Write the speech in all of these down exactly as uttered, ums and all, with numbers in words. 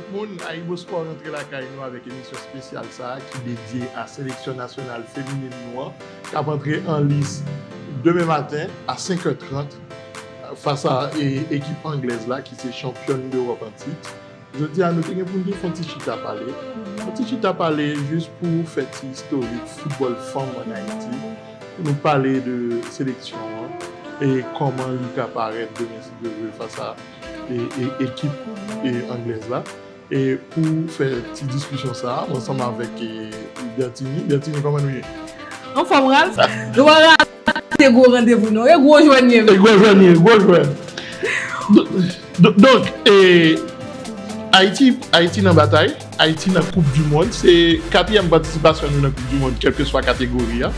Moun, Ayibospò rantre lakay nou avèk emisyon espesyal sa a ki dedye a seleksyon nasyonal feminin nou an, k ap antre an lis demen maten a senk è trant fas a e, ekip anglèz la ki se chanpyòn dewòp an tit. Jodi a, nou te gen pou nou te fè yon ti chita pale. Yon ti chita pale jis pou fè ti istorik foutbòl fanm ann Ayiti. Pou nou pale de seleksyon an e kòman li ka parèt demen si Dye vle fas a e, e, ekip e, anglèz la. E pou fè ti diskisyon sa a, ansanm avèk e, Bertini. Bertini, kòman nou ye? Anfòm, Ralph. Nou pa rate gwo randevou, non. E gwo jwè n ye. E gwo jwè n ye, gwo jwè. Do- do- Donk, e, Ayiti, Ayiti nan batay, Ayiti nan Koup di Mond. Se katriyèm patisipasyon nou nan Koup di Mond, kèlkeswa kategori a.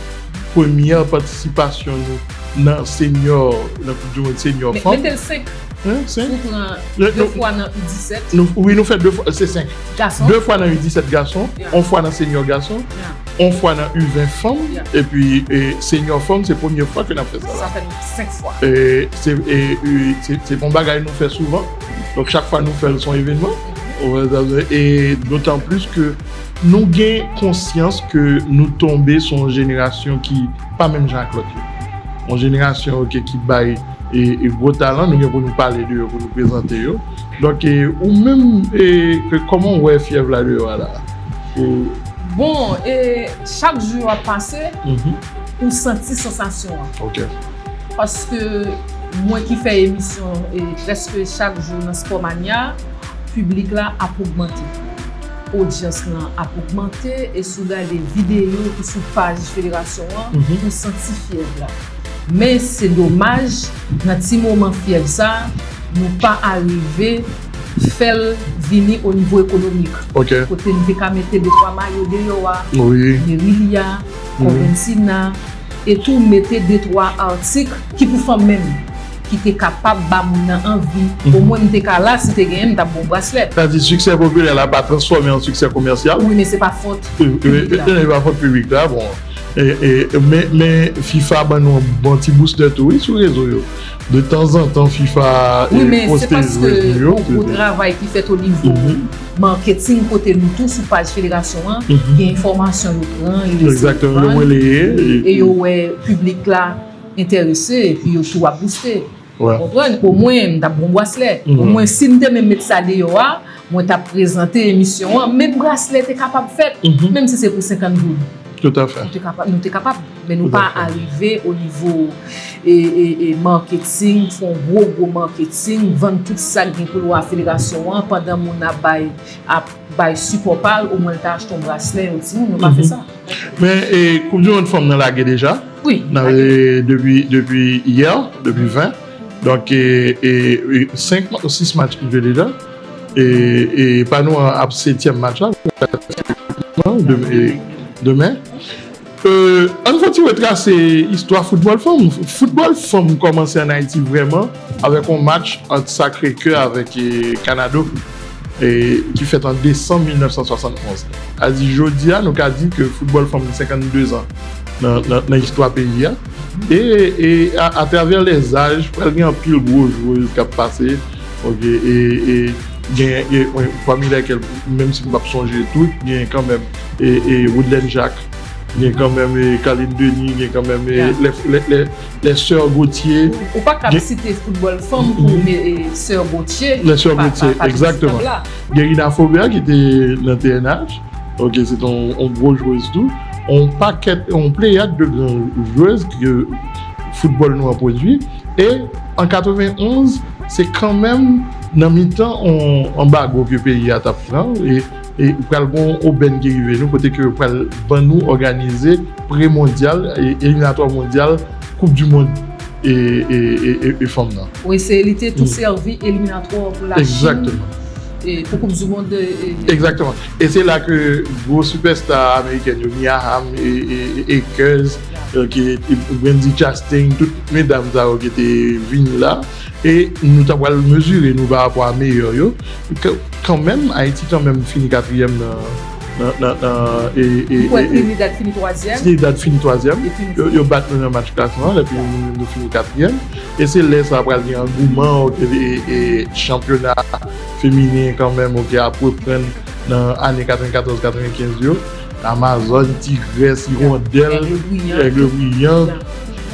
Premyè patisipasyon nou nan senyò, nan Koup di Mond senyò fanm. Mete l senk. Hein, senk? Ou pran de fwa nan U disèt. Nou, wi, nou fè de fwa, se senk. Gason. De fwa nan U disèt gason, yon fwa nan senyò gason, yon fwa nan U ven fanm, epi e, senyò fanm, se premye fwa ke n ap fè sa la. Sa fè nou senk fwa. E, se, e, e, se, se pa yon bagay nou fè souvan. Donk, chak fwa nou fè l, se yon evènman. E dotan plis ke nou gen konsyans ke nou tonbe sou yon jenerasyon ki pa menm jan ak lòt yo. Yon jenerasyon, ok, ki bay e, e gwo talan, nou gen pou nou pale de yo, pou nou prezante yo. Donk, e, ou menm, e, ke, kòman w wè fyèv la deyò a la? Ou Bon, e, chak jou yo ap pase, ou santi sansasyon an. Ok. Paske mwen ki fè emisyon, e, prèske chak jou nan Sport Mania, piblik la ap ogmante. Odyans lan ap ogmante, e si w gade videyo ki sou paj federasyon an, ou santi fyèv la. Men se domaj, nan ti moman fyèv sa, nou pa arive fè l vini o nivo ekonomik. Ok. Kote n te ka mete de twa mayo deyò a, wi, Merilya, Convencina, e tou mete de twa atik ki pou fanm menm, ki te kapab ba moun nan anvi. Omwen m te ka la, si te genyen, m t ap ba w braslè. Sa di siksè popilè la pa transfòme an siksè komèsyal. Wi, men se pa fòt piblik la. E, e, e, e pa fòt piblik la, bon. E, e, men, men FIFA ban nou yon bon ti booster tou, wi, sou rezo yo. De tanzantan, FIFA, e, poste jwèz nou yo. Wi, men se paske yon gwo travay ki fèt o nivo marketing kote nou tou sou paj federasyon an, gen enfòmasyon yo pran, yo eseye vann, e yo wè piblik la enterese, epi yo tou ap booste. Ou konprann? Omwen, m t ap gen yon braslè. Omwen, si m te menm met sa deyò a, mwen t ap prezante emisyon an, menm braslè te kapab fèt, menm si se pou senkant goud. Toutafè. Nou te kapab, nou te kapab, men nou pa arive o nivo e, e, e marketing, fè yon gwo, gwo marketing, vann tout sa k gen pou lwa federasyon an, pandan moun ap bay, ap bay sipò pa l, omwen l ta achte yon braslè, yon timoun, nou pa fè sa. Men, e, Koup di Mond fanm nan lage deja. Wi, lage. Depi, depi yè, depi ven. Donk, e, e, e, senk ma-, sis match ki jwe deja. E, e pa nou an ap setyèm match la, demen. E, ann fè yon ti retrase istwa foutbòl fanm. Foutbòl fanm kòmanse ann Ayiti vrèman avèk yon match ant Sacré-Cœur avèk, e, Canado, e, ki fèt an desanm mil nèf san swasann onz. A di jodi a, nou ka di ke foutbòl fanm gen senkannde zan nan, nan, nan istwa peyi a. E, e a, atravè lèzaj, pral gen anpil gwo jwèz k ap pase. Ok, e, e gen, e, pami lèkèl, menm si m p ap sonje tout, gen kanmenm, e, e Woodland Jacques, gen kanmenm, e, Carline Denis, gen kanmenm, e, lè, lè, lè, lè sè Gauthier. Ou, ou pa kab site foutbòl fanm pou, e, sè Gauthier. Lè sè Gauthier, egzakteman. Gerina Faubert ki te nan T N H. Ok, se te yon, yon gwo jwèz tou. Yon pakèt, yon pleyad de gran jwèz ke foutbòl nou an pwodui. E an katrevenn onz, se kanmenm nan mitan yon anbago ke peyi a t ap pran, e, e pral gen yon obèn ki rive nou, kote ke yo pral ban nou òganize pre-mondyal, e, eliminatwa mondyal, Koup di Mond e, e, e, e, e fanm nan. Wi, se, li te tou sèvi eliminatwa pou Lachin. Egzakteman. E, pou Koup di Mond, e, e, egzakteman. E se la ke gwo sipèsta amerikèn yo, Mia Hamm, e, e, e, Akers, e, ki, e, Wendy Chastain, tout medam sa yo ki te vin la. E nou ta pral mezire nou pa rapò a meyè yo. K-, kanmenm, Ayiti kanmenm fini katriyèm nan, nan, nan, nan, e, e, Ou kwè e, e, Trinidad fini twazyèm? Trinidad fini twazyèm. Epi nou Yo, yo bat nou nan match klasman, epi nou, nou fini katriyèm. E se lè sa pral gen angouman, e, e chanpyona feminen kanmenm, oke, ap reprann nan ane katrevenkatòz katrevenkenz yo. Amazòn, Tigrès, Irondèl, Aigle Brillant. Aigle Brillant.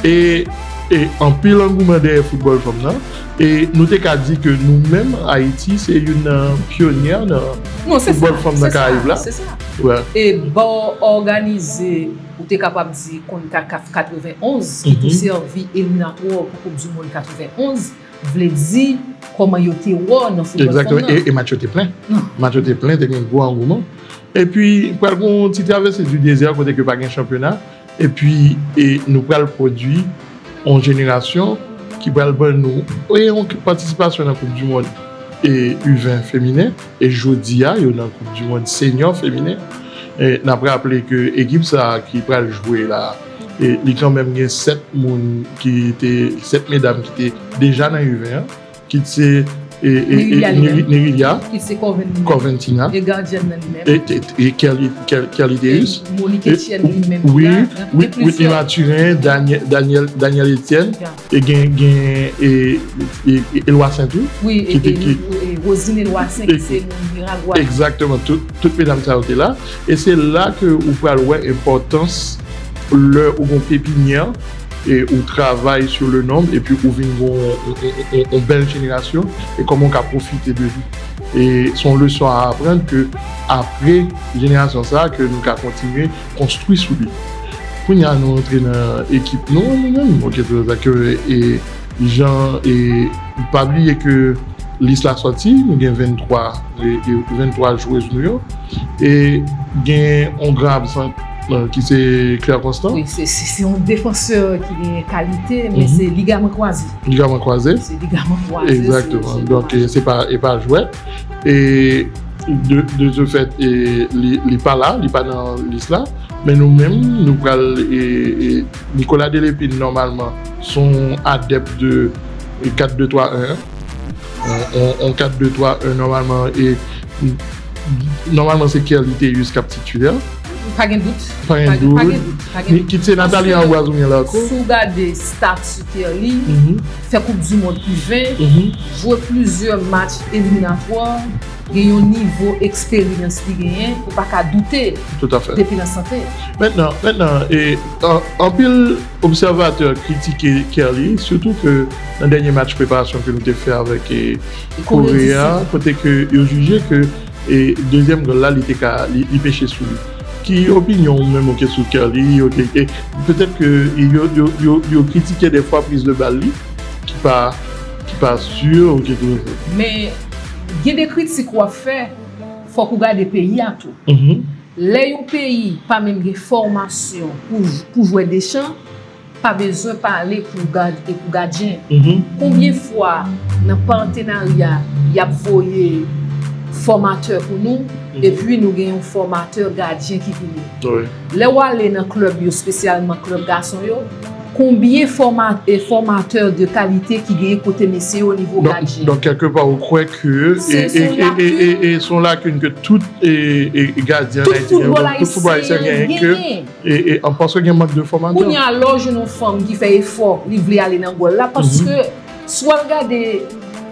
E, e anpil angouman dèyè foutbòl fanm nan. E nou te ka di ke nou menm, Ayiti, se youn nan pyonyè nan Non, se foutbòl sa, fanm se nan sa, Karayib la. Se sa. Wè. E bò òganize, ou te kapab di, CONCACAF katrevenn onz, ki tou Mhm. sèvi eliminatwa pou Koup di Mond katrevenn onz, vle di kòman yo te wò nan foutbòl fanm Egzakteman. nan. E, e match yo te plen. Non. Match yo te plen, te gen gwo angouman. Epi, pral gen yon ti travèse di dezè kote ke pa gen chanpyona. Epi, e nou pral pwodui yon jenerasyon ki pral ban nou e yon patisipasyon nan Koup di Mond e U ven feminen. E jodi a, yo nan Koup di Mond senyò feminen. E n ap raple ke ekip sa a ki pral jwe la, e li kanmenm gen sèt moun ki te, sèt medam ki te deja nan U ven an, ki se e, e, e, Nerilia li menm. Neri- Nerilia, Ki se Corventina. Corventina, E gadyèn nan li menm. e, e, e Kelly, Kel- Kelly Deus. E Monique E- Etienne li menm. Oui, la, oui, e Whitney plizyè. Mathurin, Daniel, Daniel, Daniel Etienne, Ya. e gen, gen e, e, e, Eloi Saint-Louis. Oui, ki e, te- e, ki- e Rosine Eloi Saint, e- ki se moun Miragway. Egzakteman, tout, tout medam sa yo te la. E se la ke ou pral wè enpòtans lè ou gon pepinyè e ou travay sou le nonb epi ou vin gon yon, yon, yon, yon bèl jenerasyon e kòman ou ka pwofite de li. E se yon leson a aprann ke apre jenerasyon sa a ke nou ka kontinye konstwi sou li. Kounye a nou antre nan ekip nou, nou menm, oke, ke e, jan, e pa bliye ke lis la sòti, nou gen venntwa, e, e venntwa jwez nou yo, e gen yon gran absan, e, ki se Claire Constant. Oui, se se- se yon defansè ki gen kalite, men Mhm. se ligaman kwaze. Ligaman kwaze. Se ligaman kwaze. Egzakteman. Donk, e, se pa, e pa jwèt. E de, de ce fait, e, li, li pa la, li pa nan lis la. Men nou menm, nou pral, e, e, Nicolas Delépine, nòmalman, se yon adèp de, e, kat de twa en. On, on, on kat de twa en, nòmalman, e, nòmalman, se Kerly Théus k ap titilè. Pa gen dout. Pa gen Pa gen- pa dout. gen dout. Pa gen Ni- Kit se Nathalie Ambroise oubyen Larco. Si w gade stat sou Kerly, Mhm, fè Koup di Mond U ven, mhm. jwe plizyè match eliminatwa, gen yon nivo eksperyans li genyen, ou pa ka doute Tout à fait. depi nan sante. Mentnan, mentnan, e, an- anpil obsèvatè kritike Kerly, sitou ke nan dènye match preparasyon ke nou te fè avèk, e, Kore a, kote ke yo jije ke, e, dezyèm gòl la, li te ka, li, li peche sou li. Ki opinyon ou menm, oke, sou Kerly, oke, e petèt ke yo, yo, yo, yo kritike dèfwa priz de bal li, ki pa, ki pa si, oke, tou. Men gen de kritik w ap fè, fòk ou gade peyi a tou. Mhm. Lè yon peyi pa menm gen fòmasyon pou, pou jwè dechan, pa bezwen pale pou gad e pou gadyen. Mhm. Konbyen fwa nan patenarya y ap voye fòmatè pou nou, Mhm. epi nou gen yon fòmatè gadyen ki vini? Wi. Lè w ale nan klèb yo, espesyalman klèb gason yo, konbyen fòma, e fòmatè de kalite ki genyen kote mesye yo nivo Donk, gadyen? donk, kèlkepa, ou kwè ke Se, e, se e, yon e, e, e, lakin. e, se yon lakin ke tout e, e, gadyen Tout ayisyen, foutbòl tout foutbòl ayisyen ayisyen genyen ke genyen. e, e, an paske gen mank de fòmatè. Kounye a, lè w jwenn yon fanm ki fè efò, li vle ale nan gòl la, paske si w al gade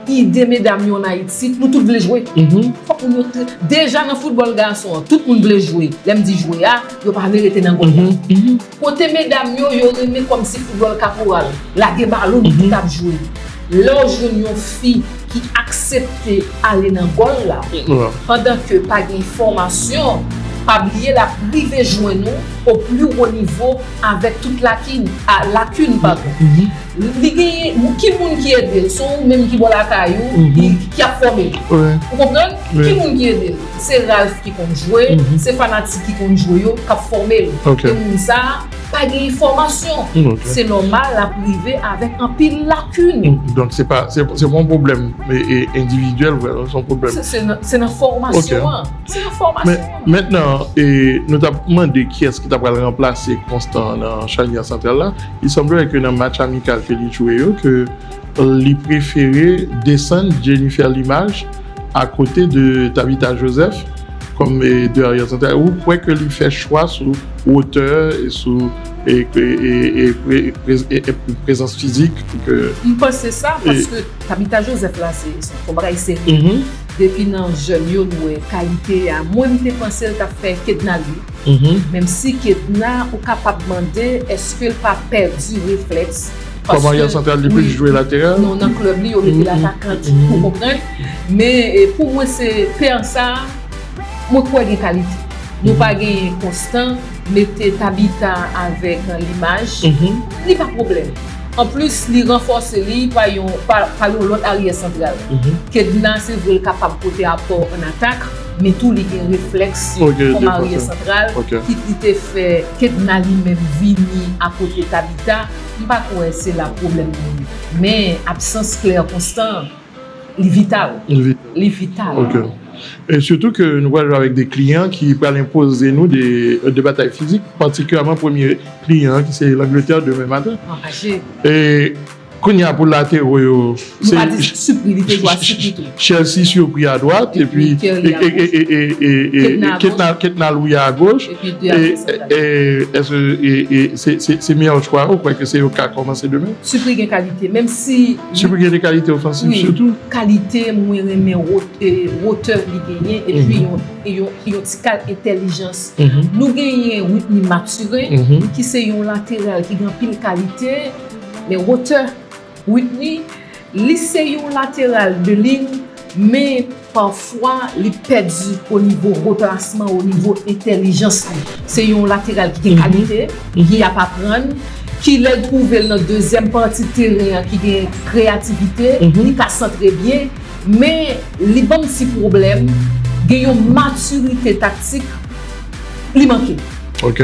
ide medam yo ann Ayiti, nou tout vle jwe. Mhm. Fòk moun yo te, deja nan foutbòl gason an, tout moun vle jwe. Lè m di jwe a, yo pa vle rete nan gòl la. Mhm. Mhm. Kote medam yo, yo renmen kòmsi foutbòl kaporal. Lage balon, nou tout ap jwe. Lè w jwenn yon fi ki aksepte ale nan gòl la, Wè. pandan ke pa gen fòmasyon, pa bliye l ap rive jwenn ou o pli wo nivo avèk tout lakin, a, lakin, padon. Mhm. Li genyen, ki moun ki ede l? Se ou menm ki bò lakay ou, Mhm. ki, ki ap fòme l. Wè. Ou konprann? Wi. Ki moun ki ede l? Se Ralph ki konn jwe, Mhm. se fanatik ki konn jwe yo k ap fòme l. Ok. E moun sa a pa gen fòmasyon. Mm, ok. Se nòmal, l ap rive avèk anpil lakin. Mm, donk, se pa, se, se pa yon pwoblèm e, e, endividyèl, vre, se yon pwoblèm. Se, se nan, se nan fòmasyon an. Se nan fòmasyon Men, an. mentnan, e, nou t ap mande kiyès ki ta pral ranplase Constant nan chanyè santral la. Il semblerait ke nan match amikal ke li jwe yo, ke li prefere desann Jennifer Limage akote de Tabitha Joseph, kòm, e, de aryè santral, ou kwè ke li fè chwa sou wotè e sou, e, e, e, e, pre- pre- e, e, prezans fizik ke M panse sa, paske Tabitha Joseph la, se se yon bagay serye. Mhm, Depi nan jèn yo, nou wè kalite a. Mwen, m te panse l t ap fè Kedna li. mhm. Menm si Kedna, ou kapab mande, èske l pa pèdi reflèks? Kòm aryè santral, li plis jwe lateral. Non, nan klèb li, yo mete l atakant. Ou konprann? Men, e, pou mwen, se pè sa, mwen kwè gen kalite. Nou pa genyen Konstan, mete Tabitha avèk, e, Limaj. Mhm. Li pa pwoblèm. Anplis, li ranfòse li pa yon, pa, pa yon lòt aryè santral. Mhm. Kedna, se vre, l kapab pote apò an atak, men tou li gen reflèks Ok, kòm defansè. Aryè santral, Ok. ki, ki te fè Kedna li menm vini akote Tabitha. M pa kwè se la pwoblèm nan ye. Men absans Claire Constant, li vital. Li vit. Li vital. Ok. E sitou ke nou pral jwe avèk de kliyan ki pral enpoze nou de, de batay fizik, patikilyèman premye kliyan ki se Langletè demen maten. Anraje. E kounye a pou latero yo, Nou pa di Supri, li te jwe a Supri tou. Chelsea Supri a dwat, Epi epi Kerly a goch. Ketna Louis a goch. Epi de aryè santral. Eske se meyè chwa ou kwè ke se yo ka kòmanse demen? Supri gen kalite, menm si Supri gen de kalite ofansif Wi. Sitou. Kalite, mwen renmen wot- e, wotè li genyen, epi Mhm. yon, yon, yon ti kal entèlijans. Mhm. Nou genyen Whitney Mathurin, Mhm. ki se yon lateral ki gen anpil kalite, men wotè Whitney, li se yon lateral de liy, men pafwa li pèdi o nivo replasman, o nivo entèlijans li. Se yon lateral ki gen Mhm. kalite, Mhm. ki ap aprann, ki lè l twouve l nan dezyèm pati teren an, ki gen kreyativite, Mhm. li ka santre byen, men li ban m ti pwoblèm, gen yon matirite taktik li manke. Ok.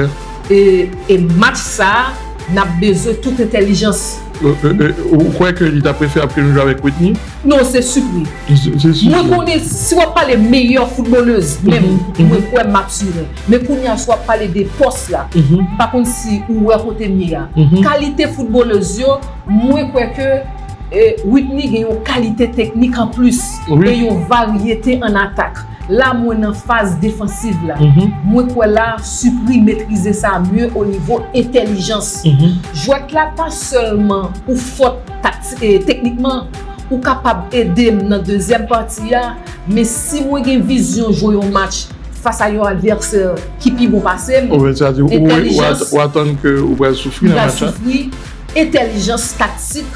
E, e match sa a, n ap bezwen tout entèlijans. E, e, e, ou kwè ke li ta preferab ke nou jwe avèk Whitney? Non, se Supri. Se- se Supri. Mwen konnen si w ap pale meyè foutbolèz, menm, Mhm, mhm. Mwen kwè Mathurin. Men kounye a, si w ap pale de pòs la, Mhm. m pa konn si ou wè kote m ye a. Mhm. Kalite foutbolèz yo, mwen kwè ke, e, Whitney gen yon kalite teknik anplis Wi. E yon varyete an atak. La, mwen nan faz defansiv la. Mhm. Mwen kwè la, Supri metrize sa mye o nivo entèlijans. Mhm. Jwèt la pa sèlman ou fòt takti- e, teknikman, ou kapab ede m nan dezyèm pati a, men si mwen gen vizyon jwe yon match fas a yon advèsè ki pi bon pase m, Ou vle sa di, ou, ou, ou, entèlijans, ou atann ke ou pral soufri m nan pral match la? Soufri, entèlijans taktik,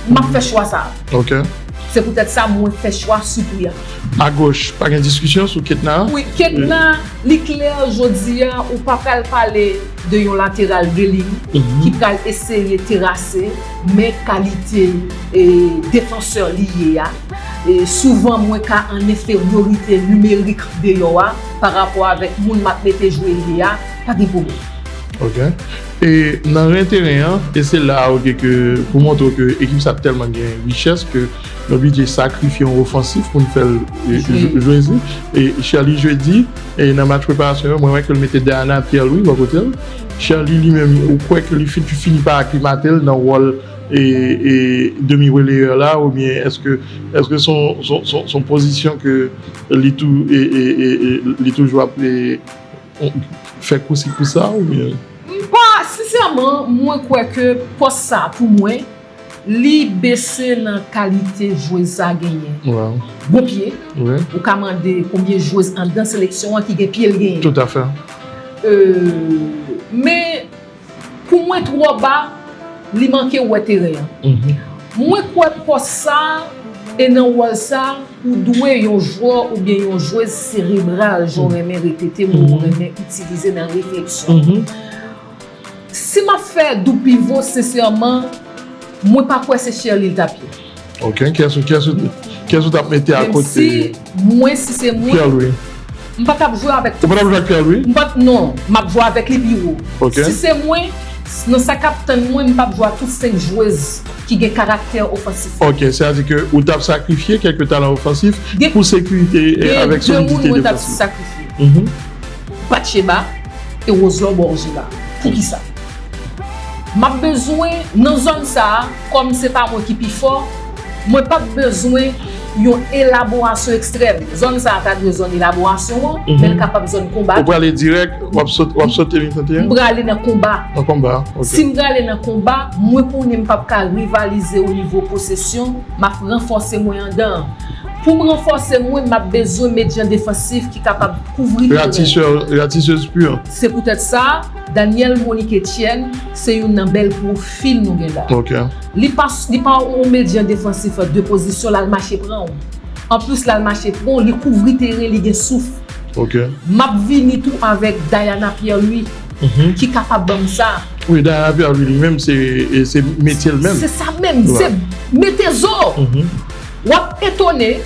m ap fè chwa sa. Ok. Se poutèt sa mwen fè chwa Supri a. Agoch, pa gen diskisyon sou Ketna? Wi, Ketna, li klè jodi a, ou pa pral pale de yon lateral de liy Mhm. ki pral eseye terase, men kalite, e, defansè li ye a. E souvan, mwen ka an enferyorite nimerik deyò a, pa rapò avèk moun m ap mete jwe li a, pa gen pwoblèm. Ok. E nan ren teren an, e se la, ok, ke pou montre ke ekip sa tèlman gen richès ke nou oblije sakrifye yon ofansif pou n fè l, e, Jwe. jwe. E Sherly Jeudi, e nan match preparasyon yo, mwen wè ke l mete Diana Pierre-Louis bò kote l. Sherly li menm, ou kwè ke li fin- fini pa aklimate l nan wòl e, e demi relayè la, oubyen èske, èske son, son, son, son pozisyon ke li tou, e, e, e, e, li toujou ap, e, fè kousi kousa, oubyen? M pa, sensèman, mwen kwè ke pòs sa, pou mwen, li bese nan kalite jwez sa genyen. Wow. Bon pye, Wi. Ou ka mande konbyen jwez anndan seleksyon an ki gen pye l genyen. Tout à fait. Euh, men pou mwen twò ba, li manke wè teren an. Mhm. Mwen kwè pòs sa e nan wòl sa, ou dwe yon jwè oubyen yon jwez serebral, jan w renmen repete mo, ou renmen itilize nan refleksyon. Mhm. Si m ap fè doub pivo, sensèman, mwen pa kwè se Sherly l t ap ye. Ok, kiyès ou, kiyès ou, kiyès ou t ap mete Menm akote si mwen, si se mwen, Pierre-Louis? M pa t ap jwe avèk Ou pa t ap jwe ak Pierre-Louis? M pa t, non, m ap jwe avèk li pi wo. Ok. Si se mwen, nan sa k ap tann mwen, m p ap jwe ak tout senk jwez ki gen karaktè ofansif. Ok, sètadi ke ou t ap sakrifye kèlke talan ofansif Gen- pou sekirite e Gen avèk de moun solidite mwen t ap defansif. sakrifye. Mhm. Batcheba e Roselor Borgila. Poukisa? M ap bezwen, nan zòn sa a, kòm se pa mwen ki pi fò, mwen p ap bezwen yon elaborasyon ekstrèm. Zòn sa a ta dwe zòn elaborasyon an, men l kapab zòn konba tou. Ou prale dirèk, w ap sote, w ap sote mitan teren? M prale nan konba. Nan konba, ok. Si m prale nan konba, mwen konnen m p ap ka rivalize o nivo posesyon, m ap ranfòse mwen andan an. Pou m ranfòse mwen, m ap bezwen medyan defansif ki kapab kouvri teren. Ratisè, ratisèz pur. Se poutèt sa, Daniel Monique Etienne se youn nan bèl pwofil nou gen la. Ok. Li pa, li pa yon medyan defansif de pozisyon, l al mache pran w. Anplis, l al mache pran w, li kouvri teren, li gen souf. Ok. M ap vini tou avèk Diana Pierre-Louis, ki kapab ban m sa. Wi, Diana Pierre-Louis li menm, se, e se metye l menm. Se sa menm, se mete zo. W ap etone,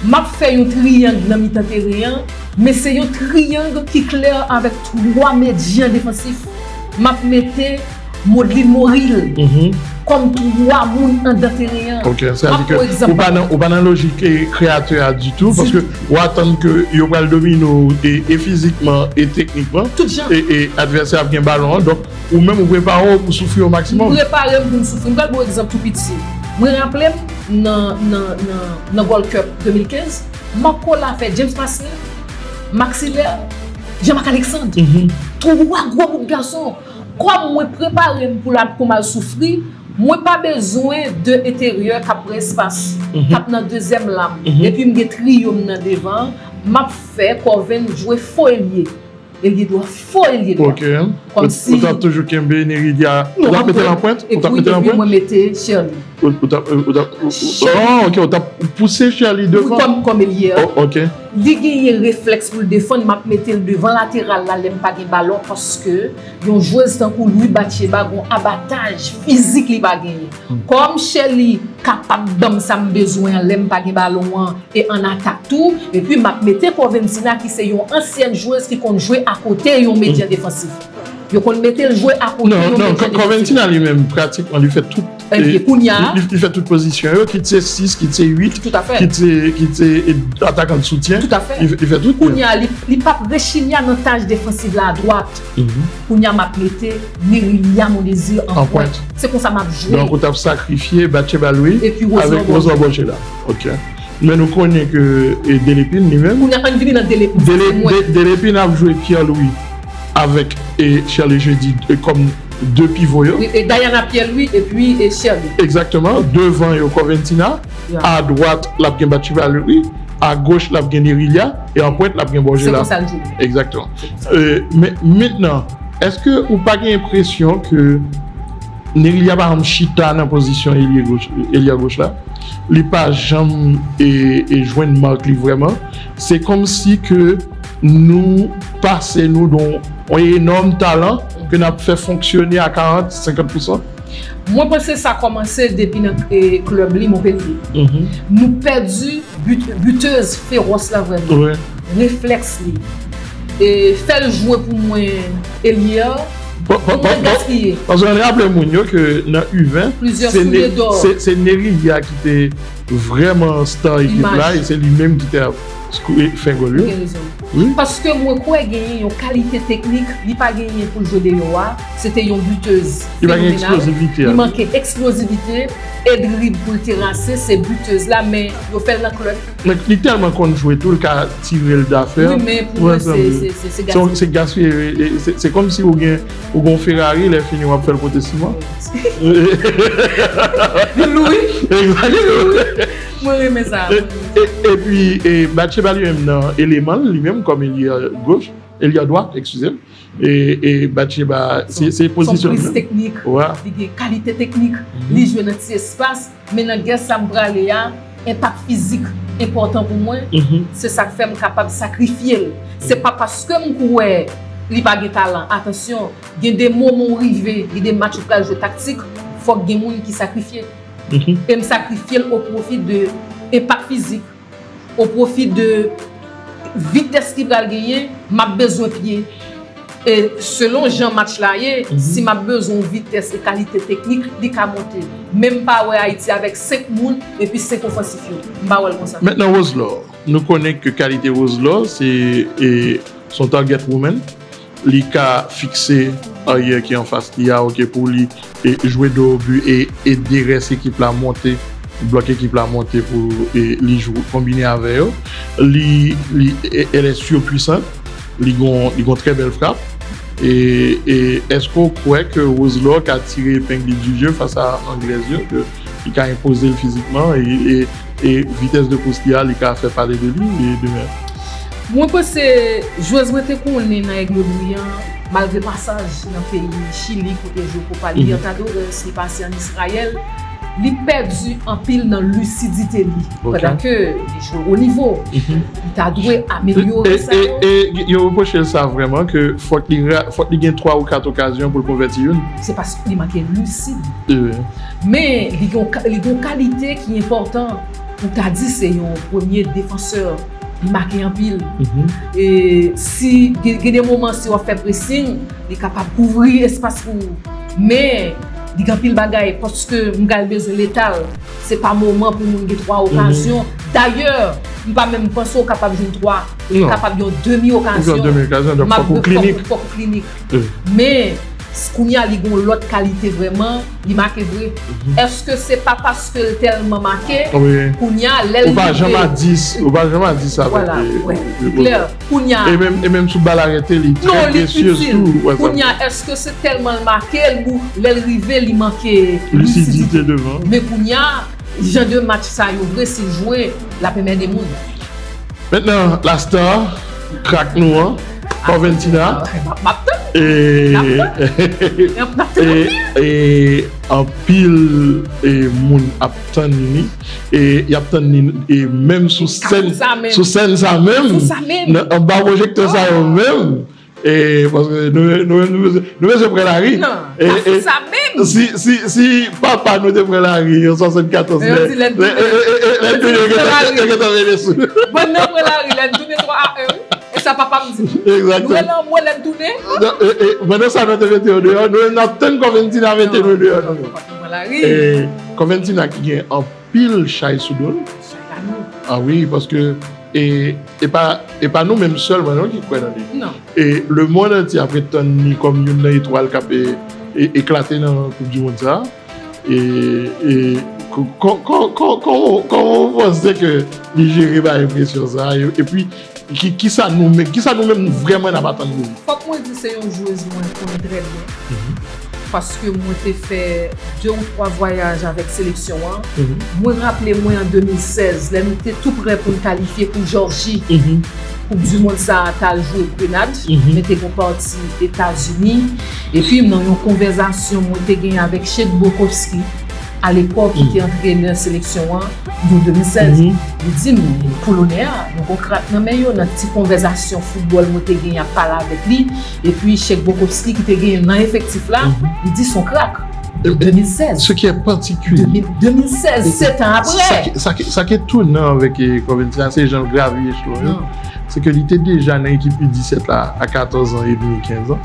m ap fè yon triyang nan mitan teren an, men se yon triyang ki klè avèk twa medyan defansif. M ap mete Modlin Moril kòm twa moun anndan teren an. Ok, sa vle di ke ou pa nan, ou pa nan lojik, e, kreyatè a ditou, paske w atann ke yo pral domine w e, e fizikman e teknikman. Tout jan. E, e advèsè a ap gen balon an, donk ou menm ou prepare w pou soufri o maksimòm. M prepare m pou m soufri. M pral ba w egzanp tou piti. Mwen raple m nan, nan, nan, nan Gold Cup de mil kenz, Marco Lafay, James Maslin, Maxi Ler, Jean-Marc Alexandre. Twa gwo bout gason. Kòm mwen prepare m pou l ap, pou m al soufri, mwen pa bezwen de enteryè k ap pran espas, k ap nan dezyèm la m. Epi m gen triyo m nan devan, m ap fè Corven jwe fo elye. Elye dwat, fo elye dwat. Ok. Kòmsi ou t ap toujou kenbe Nerilya. Ou t ap mete l an pwent? Ou t ap mete l an pwent? Epi mwen mete Sherly. Ou, ou t ap, ou t ap, oh, ok, ou t ap pouse Sherly devan? Wi, kòm, kòm elye. Oh, ok. Li genyen reflèks pou l defann, m ap mete l devan lateral la lè m pa gen balon, paske yon jwèz tankou Louis Batcheba gon abataj fizik li pa genyen. Kòm Sherly kapab ban m sa m bezwen an lè m pa gen balon an, e ann atak tou, epi m ap mete Corventina ki se yon ansyèn jwèz ki konn jwe akote yon medyan defansif. Yo konn mete l jwe akote yon medyan defansif. Non, non, Corventina li menm, pratikman, li fè tout, e, li, li, li fè tout pozisyon yo, kit se sis, kit se uit, kit se, kit se, e, atakan de soutyen, li, li fè tout. Kounye a, li, li p ap rechigna nan taj defansif la adwat. Kounye a, m ap mete Nerilya Mondésir an pwent. Se konsa m ap jwe. Donk, ou t ap sakrifye Batcheba Louis avèk Rosevor Borgella. Ok. Men nou konnen ke, e, Delepin li menm. Kounye a, ann vini nan Delepin. Dele-, De-, Delepin ap jwe Pierre Louis avèk, e, Sherly Jeudi, e, kòm de pivo yo. Wi, e Diana Pierre Louis epi, e, Sherly. Egzakteman. Devan yo, Corventina. A dwat, l ap gen Batcheba Louis. A goch, l ap gen Nerilya. E an pwent, l ap gen Borgella. Se konsa l jwe. Egzakteman. E, men, mentnan, èske ou pa gen enpresyon ke Nerilya pa janm chita nan pozisyon elye goch, elye goch la? Li pa janm, e, e jwenn mak li vrèman. Se kòmsi ke nou pase nou don yon enòm talan ke n ap fè fonksyone a karant, senkant pousan. Mwen panse sa kòmanse depi nan, e, klèb li, Montpellier. Nou pèdi bit-, bitèz fewòs la vrèman. Wi. Reflèks li. E fè l jwe pou mwen elye a. Bon, bon, bon, bon. Mwen gaspiye. Paske ann raple moun yo ke nan U ven, se Ne-, se, se Nerilya ki te vrèman star ekip la, e se li menm ki te ap sko-, e fè gòl yo. Ou gen rezon. Wi. Paske mwen kwè genyen yon kalite teknik li pa genyen pou l jwe deyò a. Se te yon bitèz fenomenal. Li pa gen eksplozivite a. Li manke eksplozivite e drib pou l terase, se bitèz la, men yo fè l nan klèb. Men li tèlman konn jwe tou, l ka tire l dafè. Wi, men pou mwen, se, se, se, se gaspiye. Se, se gaspiye, e, e, se, se kòmsi ou gen, ou gen yon Ferrari, lè fini w ap fè l pote siman. Li lou, wi. Li lou, wi. Mwen renmen sa. E, e, epi, e, Batcheba li menm nan eleman l, li menm kòm elye goch, elye dwat, eskize m. E, e Batcheba, se, se pozisyon li menm. Son priz teknik, li gen kalite teknik, li jwe nan ti espas, men nan gè sa m prale a, enpak fizik enpòtan pou mwen. Se sa k fè m kapab sakrifye l. Se pa paske m kwè li pa gen talan. Atansyon, gen de moman w rive, gen de match ou pral jwe taktik, fòk gen moun ki sakrifye. E m sakrifye l o pwofi de enpak fizik, o pwofi de vitès ki pral genyen, m ap bezwen pye. E selon jan match la ye, si m ap bezwen yon vitès e kalite teknik, li ka monte. Men m pa wè Ayiti avèk senk moun epi senk ofansif yo. M pa wè l konsa. Mentnan, Rose L'Or, nou konnen ke kalite Rose L'Or, se, e, se yon target woman. Li ka fikse aryè ki anfas li a, ok, pou li, e, jwe do o bi e ede rès ekip la monte blòk ekip la monte pou e, li jwe konbine avè yo. Li, li, e, elle est surpuissante. Li gon, li gon trè bèl frap. E, e èske w kwè ke Rose Laure ka tire epeng li du jeu fas a Anglèz yo, ke li ka enpoze l fizikman e, e, e vitès de kous li a, li ka fè pale de li e demen? Mwen panse jwèz mwen te konnen nan Aigle Brillant, malgre pasaj nan peyi Chili kote jwe Copa Libertadores, li pase ann Izrayèl, li pèdi anpil nan lisidite li pandan ke li jwe wo nivo. Li ta dwe amelyore sa yo. E yo repwoche l sa vrèman, ke fòk li, fòk li gen twa ou kat okazyon pou l konvèti youn. Se paske li manke lisid. Men li gen yon kalite ki enpòtan. Ou ta di se yon premye defansè, li make anpil. E si gen de moman si w ap fè presing, li kapab kouvri espas pou ou. Men li gen anpil bagay paske m pral bezwen letal. Se pa moman pou moun gen twa okazyon. Dayè, m pa menm panse w kapab jwenn twa. Li kapab yon demi okazyon. M ap fòk ou klinik. Men kounye a li gen yon lòt kalite vrèman. Li make vre. Èske se pa paske l tèlman make? Kounye a lè l rive. Ou pa janm a dis, ou pa janm a dis avèk. Vwala, wè, se klè. Kounye a. E menm, e menm sou bal arete, li trè presyez tou. Kounye a, èske se tèlman l make l, lè l rive, li manke lisidite devan? Men kounye a, jan de match sa yo vre, si l jwe, l ap enmède moun. Mentnan, la star, krak nou an, Corventina. M ap tann. M ap tann anpil. E anpil moun ap tann li. E y ap tann li e menm sou sèn, sou sèn sa menm. Anba pwojektè sa yo menm. E paske nou menm nou bezwen pran lari. Non, pa fè sa menm. Si, si, si papa nou te pran lari an swasannkatòz, lè, lè, lè, lè, lè n tounen, yo gentan, yo gentan veye sou nou. Bann nan pran lari, lè n tounen twa a en, wi. E sa papa m di m. Egzakteman. Nou rele anmwe lè n tounen. Pandan sa nou te mete yo deyò, nou menm n ap tann Corventina mete nou deyò. Non, fòk nou pran lari. E Corventina ki gen anpil chay sou do l. Chay la nou. A wi, paske e, e pa, e pa nou menm sèlman non ki kwè nan li. Non. E lemonn antye ap ret tann li kòm youn nan etwal k ap e, e, eklate nan Koup di Mond sa a. E, e kòman w panse ke li jere bay enpresyon sa a? E, epi, ki, kisa nou menm, kisa nou menm vrèman n ap atann de li? Fòk mwen di se yon jwez mwen konnen trè byen. Paske mwen te fè de ou twa vwayaj avèk seleksyon an. Mwen raple mwen an de mil sèz, lè nou te tou prè pou n kalifye pou Jòji, Koup di Mond sa a t al jwe Grenad, men te gon pati Etazini. Epi nan yon konvèzasyon mwen te genyen avèk Shade Brokowski, alepòk ki te antrenè seleksyon an, de mil sèz. Li di m, Polonè a, nou gon krak nan men yo, nan ti konvèzasyon foutbòl mwen te genyen ap pale avèk li, epi Shade Brokowski ki te genyen nan efektif la, li di s on krak. De mil sèz. Ce qui est particulier. De mil sèz, sèt an apre. Sa ki, sa ki, sa ki etounan avèk e, Corventina, se jan l gravi echelon yo. Se ke li te deja nan ekip U disèt la a katòz an edmi, kenz an.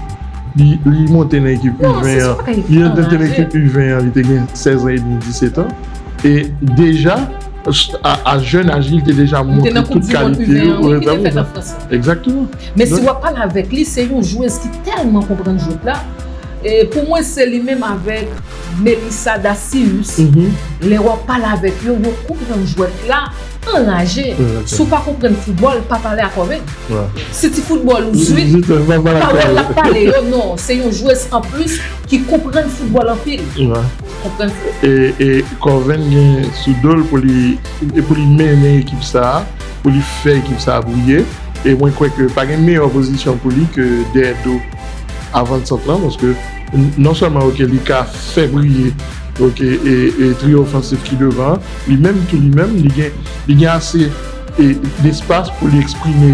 Li, li monte nan ekip U ven an. Li antre nan ekip U ven an, li te gen sèz an edmi, disèt an. E deja, a, a jèn aj li, li te deja montre tout kalite yo. Egzakteman. Men si w ap pale avèk li, se yon jwez ki tèlman konprann jwèt la. E pou mwen, se li menm avèk Melissa Dacius. Lè w ap pale avèk yo, yo konprann jwèt la anraje. Si w pa konprann foutbòl, pa pale ak Corven. Si ti foutbòl ou zwi, pawòl l ap pale yo, non, se yon jwèz anplis ki konprann foutbòl anpil. Konprann foutbòl. E, e Corven gen sou do l pou li, e pou li mennen ekip sa a, pou li fè ekip sa a briye. E mwen kwè ke pa gen meyè pozisyon pou li ke dèyè do avannsant lan, paske non sèlman, oke, li ka fè briye, oke, e, e triyo ofansif ki devan an, li menm tou, li menm, li gen, li gen ase e, despas pou li eksprime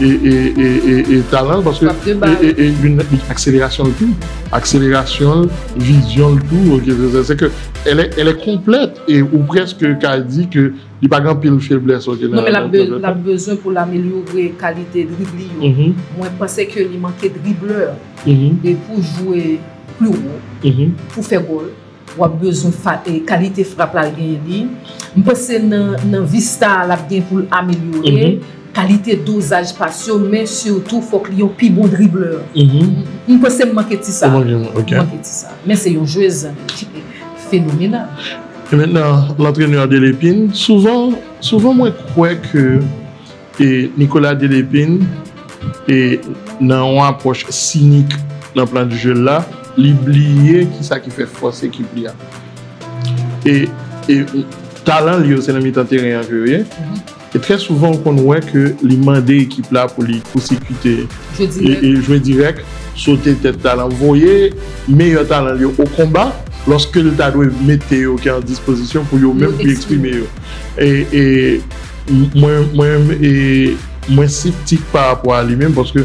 e, e, e, e, e talan l, paske e, e, e, youn, akselerasyon l tou, akselerasyon l, vizyon l tou, oke, se, se, se ke elle est, elle est complète, e ou prèske ka di ke li pa gen anpil feblès, oke. Non, men l ap be-, l ap bezwen pou l amelyore kalite drib li yo. Mwen panse ke li manke driblè. E pou jwe pli wo, pou fè gòl, w ap bezwen fa-, e, kalite frap la l genyen li. M panse nan, nan vista a l ap gen pou l amelyore. Kalite dozaj pas yo, men sitou fòk li yon pi bon driblè. M panse m manke ti sa. M manke ti sa. Men se yon jwez fenomenal. E mentnan, lantrenè Delepin, souvan, souvan mwen kwè ke e Nicolas Delepin, e nan yon apwòch sinik nan plan de jeu l la, li bliye kisa ki fè fòs ekip li a. E, e talan li yo, se nan mitan teren an ke yo ye. E trè souvan, ou konn wè ke li mande ekip la pou li kousikite e, e jwe dirèk, sote tèt talan, voye meyè talan li yo o konba, lòske l ta dwe mete yo ki an dispozisyon pou yo menm pi eksprime yo. E, e mwen, mwen, e, mwen septik pa rapò a li menm, paske,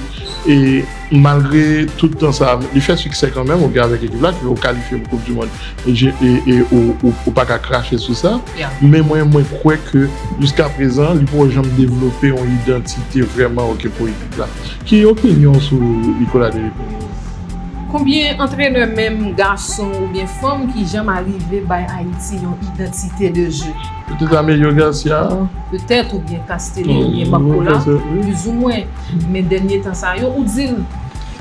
e, malgre tout tan sa, li fè siksè kanmenm, oke, avèk ekip la, ki yo kalifye pou Koup di Mond. E, e, e ou, ou, ou pa ka krache sou sa. Men mwen, mwen kwè ke jiska prezan, li poko janm devlope yon idantite vrèman, oke, pou ekip la. Ki opinyon sou Nicolas Delepin? Konbyen antrenè, menm gason oubyen fanm, ki janm arive bay Ayiti yon idantite de jeu? Petèt Amelio Garcia. Petèt, oubyen Castelli, oubyen Marcola, plizoumwen. Men dènye tan sa yo, ou di l,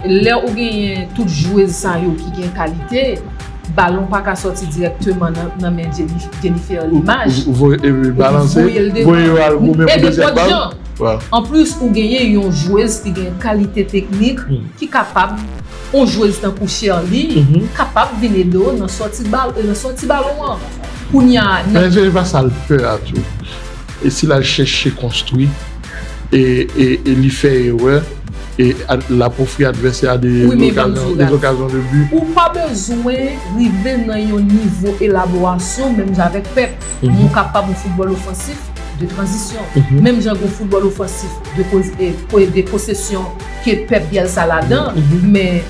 lè ou genyen tout jwez sa yo ki gen kalite, balon pa ka sòti dirèkteman nan, nan men Jenny-, Jennifer Limage. Ou, ou, ou voye, e, balanse, voye yo al goumen pou dezyèm bal. Anplis, ou genyen yon jwez ki gen kalite teknik, ki kapab, yon jwez tankou Sherly, kapab vin ede w nan sòti bal-, nan sòti balon an. Kounye a, nan... Men se pa sa l pè a tou. E si l al chèche konstwi, e, e, e li fè erè, e l ap ofri advèsè a de lokazyon, de lokazyon de bi. Ou pa bezwen rive nan yon nivo elaborasyon menm jan avèk Pep. Ou kapab yon foutbòl ofansif de tranzisyon. Menm jan gen foutbòl ofansif de, de posesyon ke Pep Bielsa ladan, men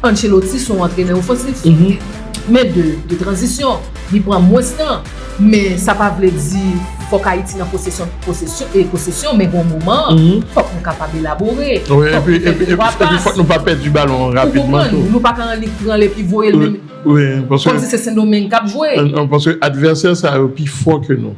Ancelotti se yon antrenè ofansif. Men de, de tranzisyon, li pran mwens tan. Men sa pa vle di fòk Ayiti nan posesyon, posesyon, e posesyon, men gon moman, fòk nou kapab elabore. Fòk nou fè de twa pas. Epi fòk nou pa pèdi balon an rapidman tou. Nou pa ka annik pran l epi voye l menm kòmsi se Sendomeng k ap jwe. Paske advèsè sa yo pi fò ke nou.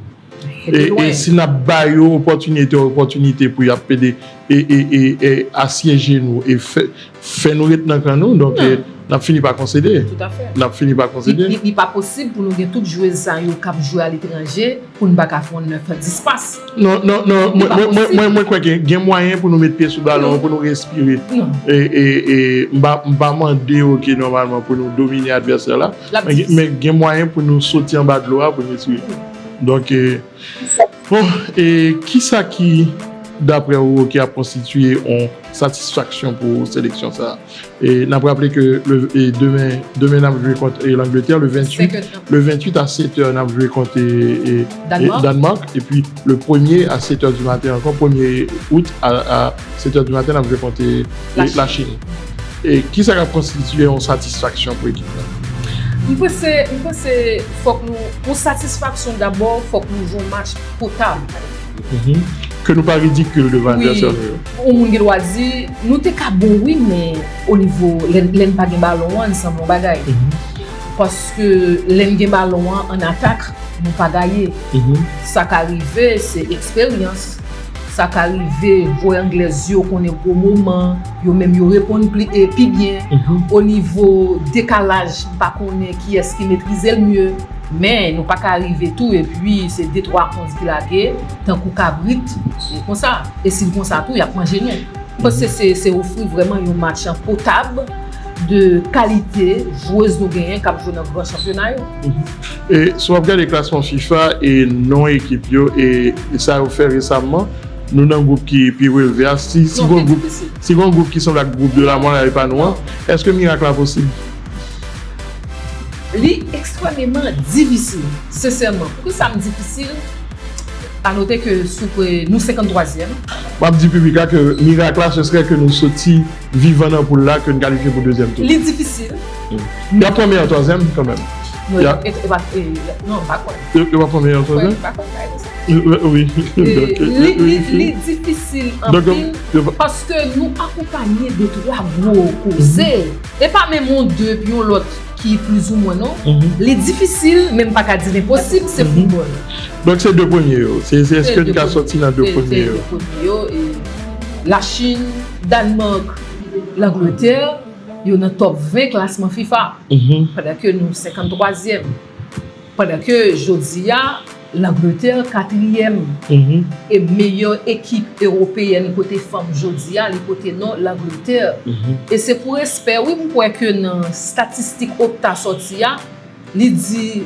E, e si n ap ba yo opòtinite, opòtinite pou y ap pede e, e, e, e asyeje nou e fè, fè nou ret nan kan nou, donk, e, n ap fini pa konsede. N ap fini pa konsede. Li, li, li pa posib pou nou gen tout jwez sa yo k ap jwe aletranje pou n pa ka fè yon nèf a dis pas. Non, non, non, mwen, mwen, mwen, mwen, mwen kwè gen, gen mwayen pou nou met pye sou balon an, pou nou respire. E, e, e m pa, m pa mande yo ke nòmalman pou nou domine advèsè la. Men gen mwayen pou nou soti anba dlo a, pou nou respire. Donk, e, bon, e kisa ki, daprè ou, ki ap konstitiye yon satisfaksyon pou seleksyon sa a? E n ap raple ke le, e demen, demen n ap jwe kont, e, Langletè, le venntuit, le venntuit a sèt è, n ap jwe kont, e, e, Dannmark, epi le premye a sèt è di maten ankò, premye out a, a sèt è di maten, n ap jwe kont, e, Lachin. E kisa k ap konstitiye yon satisfaksyon pou ekip la? M panse, m panse fòk nou, pou satisfaksyon dabò, fòk nou jwe yon match potab. Ke nou pa ridikil devan advèsè nou yo. Yon moun gen dwa di, nou te ka bon wi, men o nivo, lè, lè n pa gen balon an, n sanble yon bagay. Paske lè n gen balon an, ann atak, nou pa gaye. Sa ka rive, se eksperyans. Sa ka rive, jwè anglèz yo konnen gwo moman, yo menm yo reponn pli, e pi byen. O nivo dekalaj, m pa konnen kiyès ki metrize l mye, men nou pa ka rive tou, epi se de twa onz ki lage, tankou kabrit, e konsa. E si l konsa tou, y ap manje nou. M panse se, se ofri vrèman yon match potab de kalite jwez nou genyen k ap jwe nan gran chanpyona yo. E si w ap gade klasman fifa e non ekip yo e, e sa yo fè resamman, nou nan gwoup ki pi relve a. Si, si gon gwoup, si gon gwoup ki sanble ak gwoup de la mò la, e pa nou an, èske mirak la posib? Li ekstrèmeman difisil, sensèman. Poukisa m difisil? A note ke sou pre-, nou senkanntwazyèm. M ap di piblik la ke mirak la, se srè ke nou soti vivan nan poul la, ke n kalifye pou dezyèm tou. Li difisil. Y ap pran meyè twazyèm kanmenm. Non, e, e, e pa, e, non, m pa kwè. Yo, yo pa pran meyè twazyèm? M pa kwè bagay konsa. Wi. Li, li, li difisil anpil paske nou akonpanye de twa gwo koze. E pa menm yon de epi yon lòt ki plizoumwen non. Li difisil, men m pa ka di l enposib, se foutbòl. Donk se de premye yo. Se, se èske n ka sòti nan de premye yo? Se de premye yo, e Lachin, Dannmark, Langletè, yo nan top ven klasman fifa. Pandan ke nou senkanntwazyèm. Pandan ke jodi a, Langletè katriyèm e meyè ekip ewopeyèn kote fanm jodi a, li pote non Langletè. E se pou respè, wi, m kwè ke nan statistik Opta sòti a, li di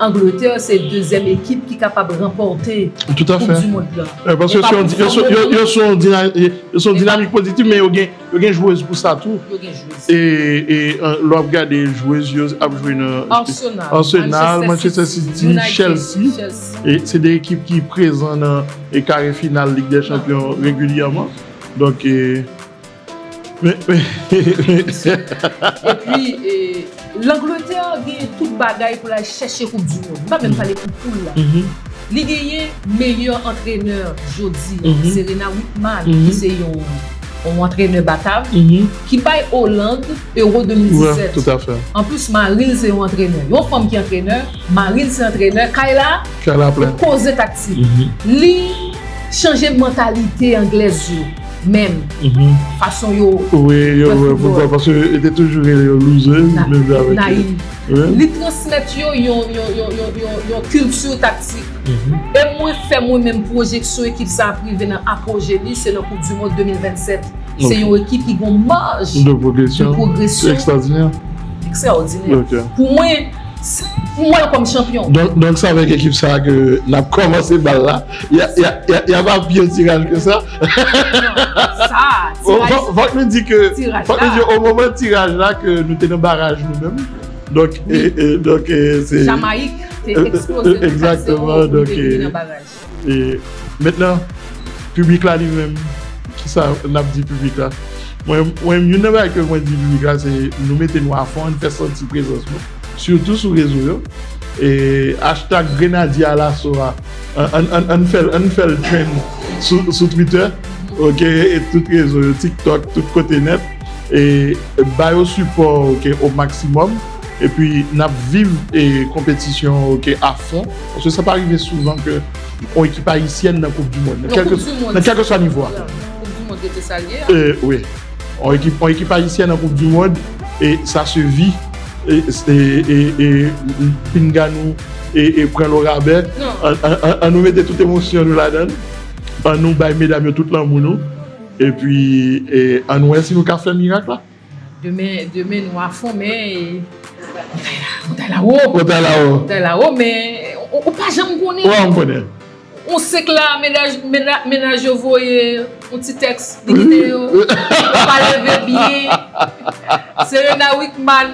Angletè se dezyèm ekip ki kapab ranpòte Koup di Mond lan. Paske yo se yon dinamik pozitif, men yo gen Yo gen jwez pou sa tou. Yo gen jwez. E, e lè w ap gade jwez yo ap jwe nan Arsenal, Manchester City, Chelsea. E se de ekip ki prezan nan e kare final Lig dè Chanpyon regilyèman. Donk, e, men, men, Epi, e, Langletè genyen tout bagay pou l al chèche Koup di Mond. M pa menm pale pou poul la. Li genyen meyè antrenè jodi a, Serena Wickman, ki se yon, yon antrenè batav, ki bay Oland Euro de mil disèt. Anplis, mari l se yon antrenè. Yon fanm ki antrenè, mari l se antrenè. Kayla, koze taktik. Li chanje mantalite anglèz yo. Menm fason yo wè foutbòl, paske yo te toujou rele yo losers, menm jan avèk nayiv. Li transmèt yo yon, yon, yon, yon, yon, yon kilti taktik. E mwen fè mwen menm pwojeksyon ekip sa ap rive nan apoje li, se nan Koup di Mond de mil vennsèt. Se yon ekip ki gon maj de pwogresyon ekstraòdinè. Ekstraòdinè. Pou mwen, m wè l kòm chanpyon. Donk, donk, se avèk ekip sa a ke n ap kòmanse bal la. Y a, y a, y a, y a pa pi yon tiraj ke sa. Non, sa, tiraj, fòk nou di ke, fòk nou di o moman tiraj la ke nou te nan baraj nou menm. Donk, e, e, donk, e, se Jamayik te eksploze nan kat zewo, nou te vini nan baraj. E mentnan, piblik la li menm, kisa n ap di piblik la? Mwen, mwen, youn nan bagay ke mwen di piblik la, se nou mete nou afon, ann fè santi prezans nou, sitou sou rezo yo. E hashtag Grenadye Alaso a, ann, ann, ann, ann fè l, ann fè l trend sou, sou Twitter, oke, e tout rezo yo, TikTok, tout kote nèt. E ba yo sipò, oke, o maksimòm. Epi n ap viv e konpetisyon, oke, afon. Paske sa pa rive souvan ke yon ekip ayisyèn nan Koup di Mond. Nan kèlkeswa nivo a. Koup di Mond rete sa l ye a. E, wi. Yon ekip, yon ekip ayisyèn nan Koup di Mond, e sa se vi. E, e, e, e pinga nou e, e pran l o rabè. Ann, ann, ann, ann nou mete tout emosyon nou ladan l. Ann nou bay medam yo tout lanmou nou. Epi, e, ann nou wè si nou ka fè mirak la. Demen, demen nou afon, men, e, montay la, montay la wo. Montay la wo. Montay la wo, men ou, ou pa janm konnen. Ou pa janm konnen. Ou sèk la, mennaj, mennaj, mennaj yo voye yon ti tèks, li kite yo. Yo pa leve byen. Serena Wickman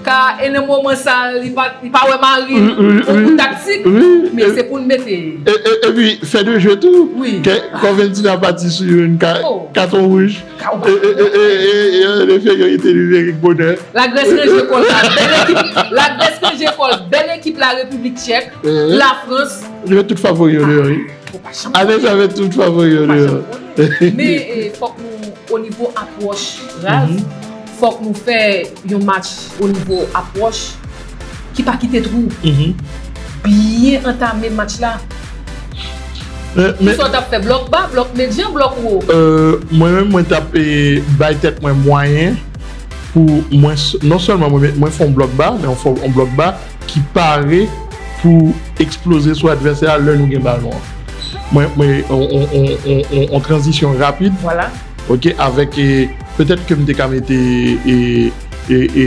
ka, e nan moman sa, li pa, li pa wè mari l, yon kout taktik, men se pou l mete. E, e, epi, fè de jwe tou. Wi. Kè, Corventina pati sou youn, ka, katon wouj. E, e, e, e, e, e, le fè yo te libere k bonè. Lagrès ranje kò l la, bèl ekip. Lagrès ranje kò l, bèl ekip Larepiblik Tchèk, Lafrans. Yo met tout favori yo deyò, wi. Ou pa janm konnen. Alèz avèk tout favori yo deyò. Men, e, fòk nou, o nivo apwòch, Ralph, fòk nou fè yon match o nivo apwòch ki pa kite twou. Byen antame match la. Kisa w t ap fè? Blòk ba, blòk medyan, blòk wo? E, mwen menm, mwen t ap, e, bay tèt mwen mwayen pou mwen, non sèlman mwen, mwen fè yon blòk ba, men yon blòk ba ki pare pou eksploze sou advèsè a lè nou gen balon an. Mwen, mwen, on, on, on, on, on, on tranzisyon rapid. Vwala. Oke, avèk, e, petèt ke m te ka mete, e, e, e,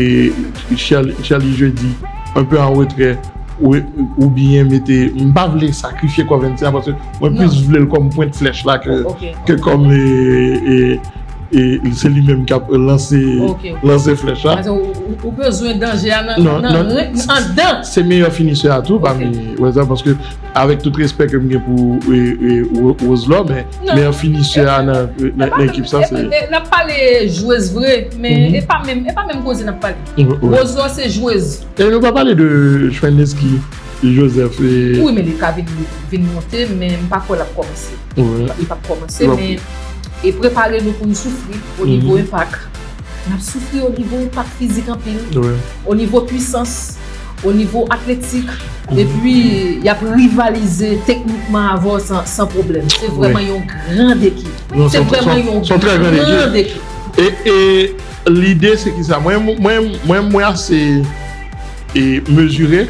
Sherly, Sherly Jeudi, un peu en retrait, ou, oubyen mete, m pa vle sakrifye Corventina, paske mwen plis vle l kòm pwent flèch la ke, ke kòm, e, e, e se li menm k ap lanse, lanse flèch la. Paske ou, ou, ou bezwen danje a nan, nan, nan, anndan. Se meyè finisè a tou, pami, wè sa, paske avèk tout respè ke m gen pou, e, e, Ro-, Roselor, men meyè finisè a nan, nan, nan ekip sa, se. E, e, n ap pale jwez vre, men e pa menm, e pa menm koze n ap pale. Roselor se jwez. E nou pa pale de Chwenneski Joseph, e. Wi, men li ka vin, vin monte, men m pa kwè l ap kòmanse. Li p ap kòmanse, men e prepare nou pou n soufri o nivo enpak. N ap soufri o nivo enpak fizik anpil, o nivo pwisans, o nivo atletik. Epi, y ap rivalize teknikman avè w san, san pwoblèm. Se vrèman yon gran ekip. Se vrèman yon gran ekip. E, e lide, se ki sa? Mwen, mwen, mwen, mwen ase e mezire.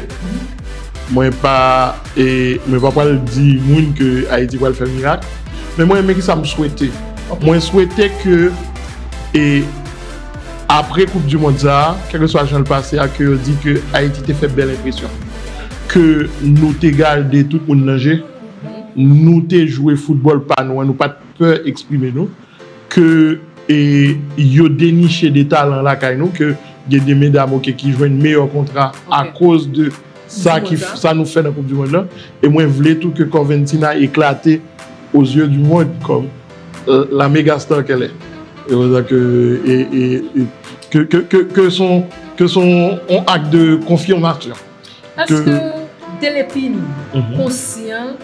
Mwen pa, e, mwen pa pral di moun ke Ayiti pral fè mirak, men mwen, men kisa m swete? Mwen swete ke, e, apre Koup di Mond sa a, kèlkeswa jan l pase a, ke yo di ke Ayiti te fè bèl enpresyon, ke nou te gade tout moun nan je, nou te jwe foutbòl pa nou an, nou pa t pè eksprime nou, ke, e, yo deniche de talan lakay nou, ke gen de medam, oke, ki jwenn meyè kontra akoz de sa ki, sa nou fè nan Koup di Mond lan. E mwen vle tou ke Corventina eklate aux yeux du monde comme, euh, la méga star qu'elle est. E, e, e, ke, ke, ke, ke son, ke son on ak de konfimasyon. Èske Delepin konsyan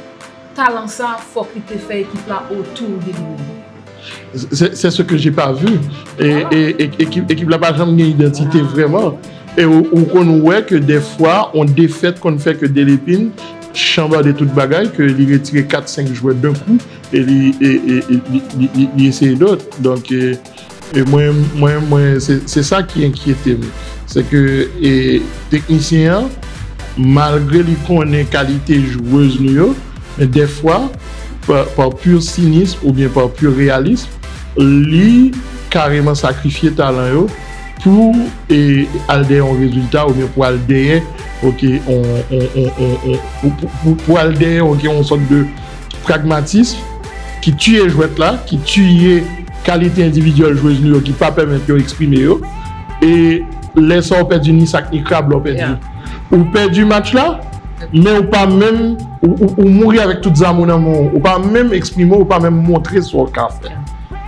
talan sa a, fòk li te fè ekip la otou de li menm? C'est, c'est ce que j'ai pas vu. E, e, e, ekip, ekip la pa janm gen idantite vrèman. E ou, ou konn wè ke dèfwa, on defèt konn fè ke Delepin chanbade tout bagay, ke li retire kat, senk jwè d'un coup, e li, e, e, e, li, li, li, li eseye dòt. Donk, e, e mwen, mwen, mwen, se, se sa ki enkyete m. Se ke, e, teknisyen an, malgre li konnen kalite jwez nou yo, men dèfwa, pa, pa pur sinism oubyen pa pur reyalism, li kareman sakrifye talan yo pou, e, al dèyè yon rezilta oubyen pou al dèyè, oke, on, on, on, on, on, pou, pou, pou, pou al dèyè, oke, yon sòt de pragmatism ki tiye jwèt la, ki tiye kalite endividyèl jwez nou yo ki pa pèmèt yo eksprime yo. E lè sa w pèdi ni sak ni krab lè w pèdi. Ou pèdi match la, men ou pa menm, ou, ou, ou mouri avèk tout zam ou nan men w. Ou pa menm eksprime w, ou pa menm montre sa w ka fè.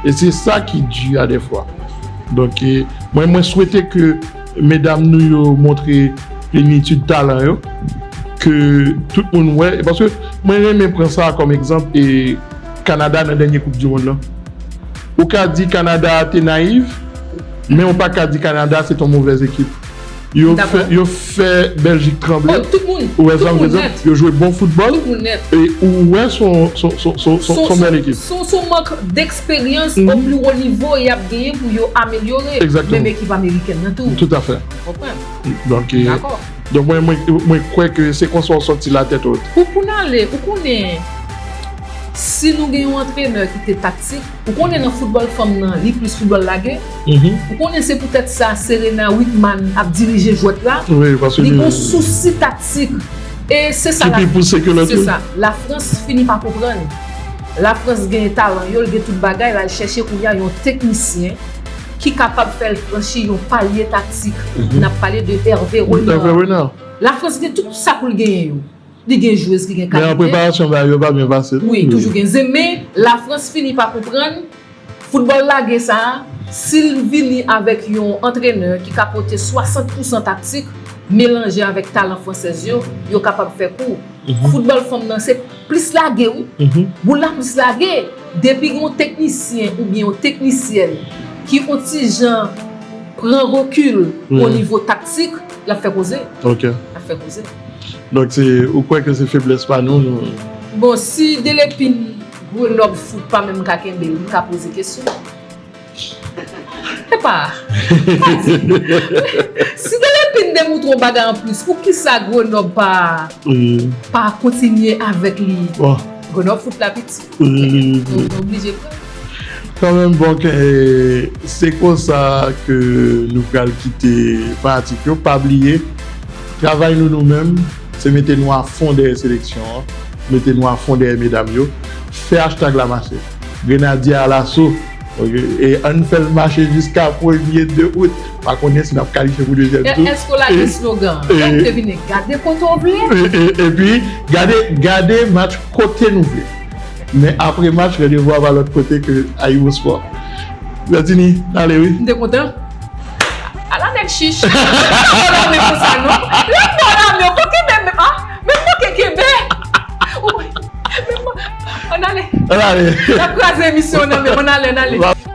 E se sa ki di a dèfwa. Donk, e, mwen, mwen swete ke medam nou yo montre plenitid talan yo, ke tout moun wè. E paske mwen renmen pran sa kòm egzanp, e Kanada nan dènye Koup di Mond lan. Ou ka di Kanada a te nayiv, men ou pa ka di Kanada se t on movèz ekip. Yo fè, yo fè Bèljik tranble. Ou wè sa m vle di? Yo jwe bon foutbòl. E ou wè se on, se on, se on, se on, se on, se on bèl ekip. Se on, se on mank deksperyans o pli wo nivo y ap genyen pou yo amelyore. Menm ekip amerikèn nan tou. Toutafè. Donk, e, donk mwen, mwen, mwen kwè ke se konsa w sòti latèt wot. Pou, pou n ale, ou konnen, si nou gen yon antrenè ki te taktik, ou konnen nan foutbòl fanm nan, li plis foutbòl lage. Ou konnen se poutèt sa Serena Wickman ap dirije jwèt la. Li gen yon sousi taktik. E se sa, ki pi pouse ke lòt yo. Se sa. Lafrans fini pa konprann. Lafrans gen talan yo, l gen tout bagay, l al chèche kounye a yon teknisyen ki kapab fè l franchi yon palye taktik. N ap pale de Hervé Renard. Hervé Renard. Lafrans gen tout sa pou l genyen yo. Li gen jwez ki gen kalite. Men an preparasyon, bagay yo pa byen pase, non? Wi, toujou gen zen. Men Lafrans fini pa konprann foutbòl lage sa a, si l vini avèk yon antrenè ki ka pote swasant pousan taktik, melanje avèk talan fransèz yo, yo kapab fè kou. Foutbòl fanm nan, se plis lage, wi. Boul la plis lage. Depi gen yon teknisyen oubyen yon teknisyèn ki on ti jan pran rekil o nivo taktik, l ap fè koze. L ap fè koze. Donk, se, ou kwè ke se feblès pa nou, nou? Bon, si Delepin Grenòb fout pa menm ka kenbe l, m ka poze kesyon. Epa, pa di. Si Delepin demoutre yon bagay anplis, poukisa Grenòb pa, pa kontinye avèk li? Grenòb fout la piti. Nou, nou oblije pran. Kanmenm, bon, ke, e, se konsa ke nou pral kite fanatik yo. Pa bliye, travay nou, nou menm, se mete nou afon dèyè seleksyon an, mete nou afon dèyè medam yo, fè hashtag la mache. Grenadye alaso. Ok? E ann fè l mache jiska premye de out. Pa konnen si n ap kalifye pou dezyèm tou. Èske w lage slogan an? Donk, te vini, gade kote w vle. E, e, epi, gade, gade match kote nou vle. Men apre match, randevou a pa lòt kote ke Ayibospò. Bertini, n ale wi. M te kontan. Ala nèg chich. Ala nèg konsa non. Lè m nan lame, ou pa kenbe menm, ah, menm manke kenbe. Ou, menm, ann ale. Ann ale. N ap kraze emisyon nan, men ann ale, ann ale.